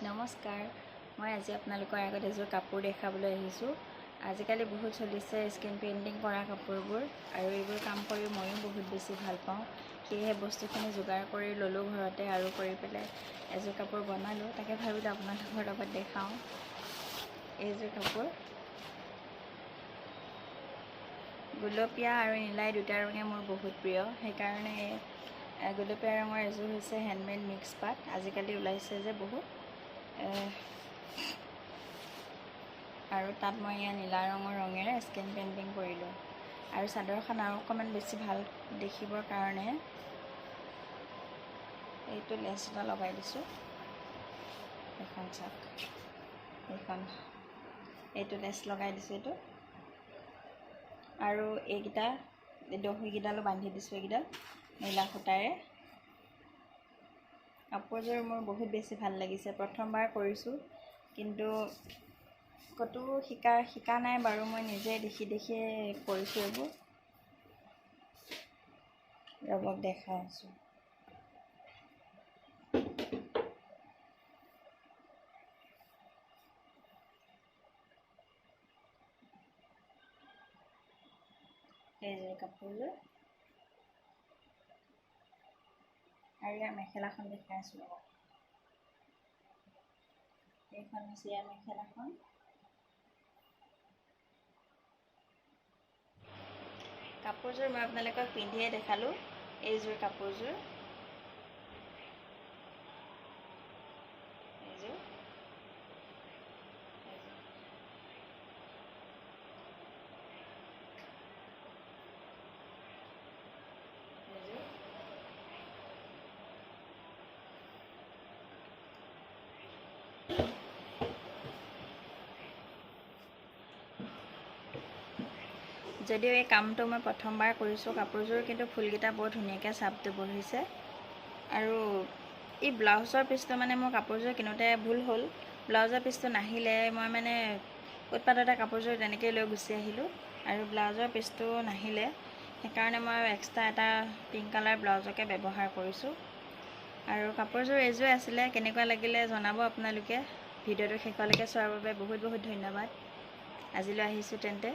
নমস্কাৰ, মই আজি আপোনালোকৰ আগত এযোৰ কাপোৰ দেখাবলৈ আহিছোঁ। আজিকালি বহুত চলিছে স্কিন পেইণ্টিং কৰা কাপোৰবোৰ আৰু এইবোৰ কাম কৰি ময়ো বহুত বেছি ভাল পাওঁ। সেয়েহে বস্তুখিনি যোগাৰ কৰি ল'লোঁ ঘৰতে আৰু কৰি পেলাই এযোৰ কাপোৰ বনালোঁ। তাকে ভাবিলোঁ আপোনালোকৰ লগত দেখাওঁ। এইযোৰ কাপোৰ গুলপীয়া আৰু নীলাই দুটা ৰঙে মোৰ বহুত প্ৰিয়, সেইকাৰণে গুলপীয়া ৰঙৰ এযোৰ হৈছে হেণ্ডমেড মিক্স পাট। আজিকালি ওলাইছে যে বহুত, আৰু তাত মই ইয়াৰ নীলা ৰঙৰ ৰঙেৰে স্কিন পেইণ্টিং কৰিলোঁ। আৰু চাদৰখন আৰু অকণমান বেছি ভাল দেখিবৰ কাৰণে এইটো লেচ এটা লগাই দিছোঁ। এইখন চাওক, এইখন এইটো লেচ লগাই দিছোঁ এইটো। আৰু এইকেইটা দহিকেইডালো বান্ধি দিছোঁ, এইকেইডাল নীলা সূতাৰে। কাপোৰযোৰ মোৰ বহুত বেছি ভাল লাগিছে। প্ৰথমবাৰ কৰিছোঁ, কিন্তু ক'তো শিকা শিকা নাই বাৰু, মই নিজে দেখি দেখিয়ে কৰিছোঁ এইবোৰ। ৰ'বক দেখাই আছোঁ। এইযোৰ কাপোৰযোৰ আৰু ইয়াৰ মেখেলাখন দেখাই আছোঁ ৰ'ব। এইখন হৈছে ইয়াৰ মেখেলাখন। কাপোৰযোৰ মই আপোনালোকক পিন্ধিয়ে দেখালোঁ। এইযোৰ কাপোৰযোৰ, এইযোৰ এইযোৰ। যদিও এই কামটো মই প্ৰথমবাৰ কৰিছোঁ, কাপোৰযোৰ কিন্তু ফুলকেইটা বৰ ধুনীয়াকৈ চাপটো বহিছে। আৰু এই ব্লাউজৰ পিচটো মানে মোৰ কাপোৰযোৰ কিনোতে ভুল হ'ল, ব্লাউজৰ পিচটো নাহিলে। মই মানে উৎপাততে কাপোৰযোৰ তেনেকৈয়ে লৈ গুচি আহিলোঁ আৰু ব্লাউজৰ পিচটো নাহিলে, সেইকাৰণে মই এক্সট্ৰা এটা পিংক কালাৰ ব্লাউজকে ব্যৱহাৰ কৰিছোঁ। আৰু কাপোৰযোৰ এইযোৰে আছিলে, কেনেকুৱা লাগিলে জনাব আপোনালোকে। ভিডিঅ'টো শেষলৈকে চোৱাৰ বাবে বহুত বহুত ধন্যবাদ। আজিলৈ আহিছোঁ তেন্তে।